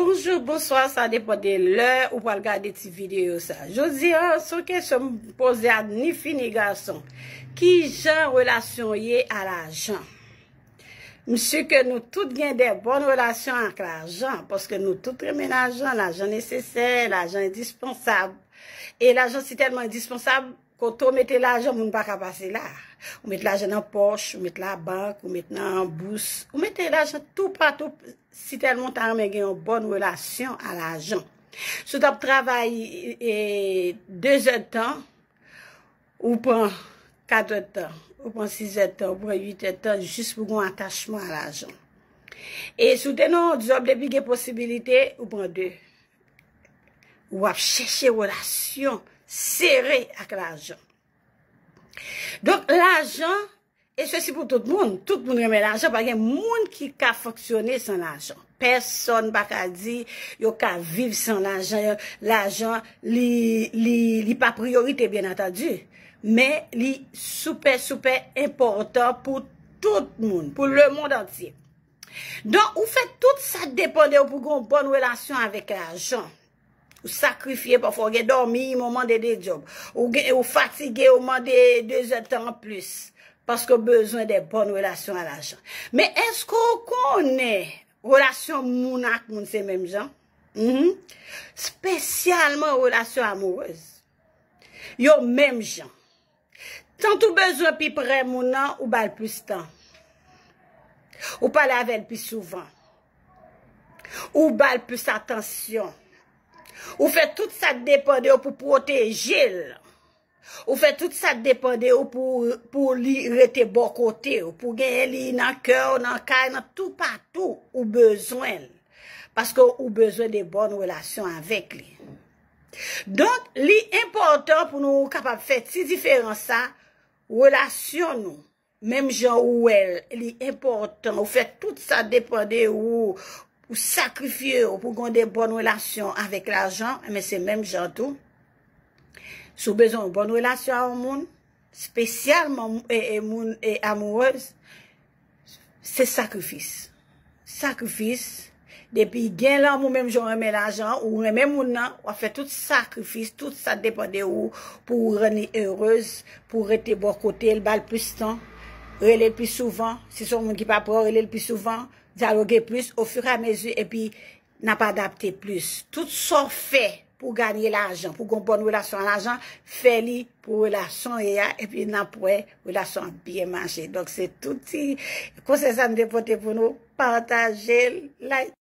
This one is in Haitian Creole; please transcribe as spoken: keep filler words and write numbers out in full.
Bonjou, bonswa, sa depann de lè ou pral gade ti videyo sa. Jodi a, se yon kesyon m poze a ni fi ni gason. Ki jan relasyon w ye a lajan? M si ke nou tout gen de bòn relasyon ak lajan, paske nou tout renmen lajan, lajan nesesè, lajan endispansab. E lajan si tèlman endispansab, kote w mete lajan, moun pa ka pase la. Ou met lajan nan pòch, ou met labank, ou met nan bous, ou mete lajan toupatou, si tèlman w ta renmen gen yon bòn relasyon a lajan. Si w t ap travay e, de zèdtan, ou pran kat èdtan, ou pran sis èdtan, ou pran uit èdtan, jis pou gen yon atachman a lajan. E si w te nan yon djòb, depi gen posibilite, ou pran de. W ap chèche relasyon sere ak lajan. Donk, lajan, e sesi pou tout moun. Tout moun renmen lajan, pa gen moun ki ka fonksyone san lajan. Pèsonn pa ka di yo ka viv san lajan. Lajan, li, li, li pa priyorite, byen antandi. Men li sipè, sipè enpòtan pou tout moun, pou lemonn antye. Donk, ou fè tout sa k depann de ou pou gen yon bòn relasyon avèk lajan. Ou sakrifye, pafwa w gen dòmi, men w mande de djòb. Ou gen, ou fatige, ou mande de zèdtan anplis. Paske w bezwen de bòn relasyon a lajan. Men èske w konnen relasyon moun ak moun se menm jan? Mhm. Espesyalman relasyon amourèz. Yo menm jan. Tan ou bezwen pi pre moun nan, ou ba l plis tan. Ou pale avè l pi souvan. Ou ba l plis atansyon. Ou fè tout sa k depann de ou pou pwoteje l. Ou fè tout sa k depann de ou pou, pou li rete bò kote w, pou genyen li nan kè w, nan kay, nan toupatou ou bezwen l. Paske ou bezwen de bòn relasyon avèk li. Donk, li enpòtan pou nou kapab fè ti diferans sa, relasyon nou, menm jan ou wè l, li enpòtan, ou fè tout sa depann de ou, ou sakrifye w pou gen de bòn relasyon avèk lajan, men se menm jan tou. Si w bezwen yon bòn relasyon a yon moun, espesyalman e, e moun e amourèz, se sakrifis. Sakrifis. Depi gen lanmou, menm jan w renmen lajan, ou renmen moun nan, w ap fè tout sakrifis, tout sa depann de ou, pou w rann li erez, pou w rete bò kote l, ba l plis tan, rele l pi souvan. Si se yon moun ki pa prè w, rele l pi souvan, dyaloge plis, ofiramezi, epi n ap adapte plis. Tout sa w fè pou w ganye lajan, pou w gen yon bòn relasyon a lajan, fè li pou relasyon w ye a, epi n ap wè relasyon an ap byen mache. Donk, se tout ti konsèy sa m te pote pou nou. Pataje l, like.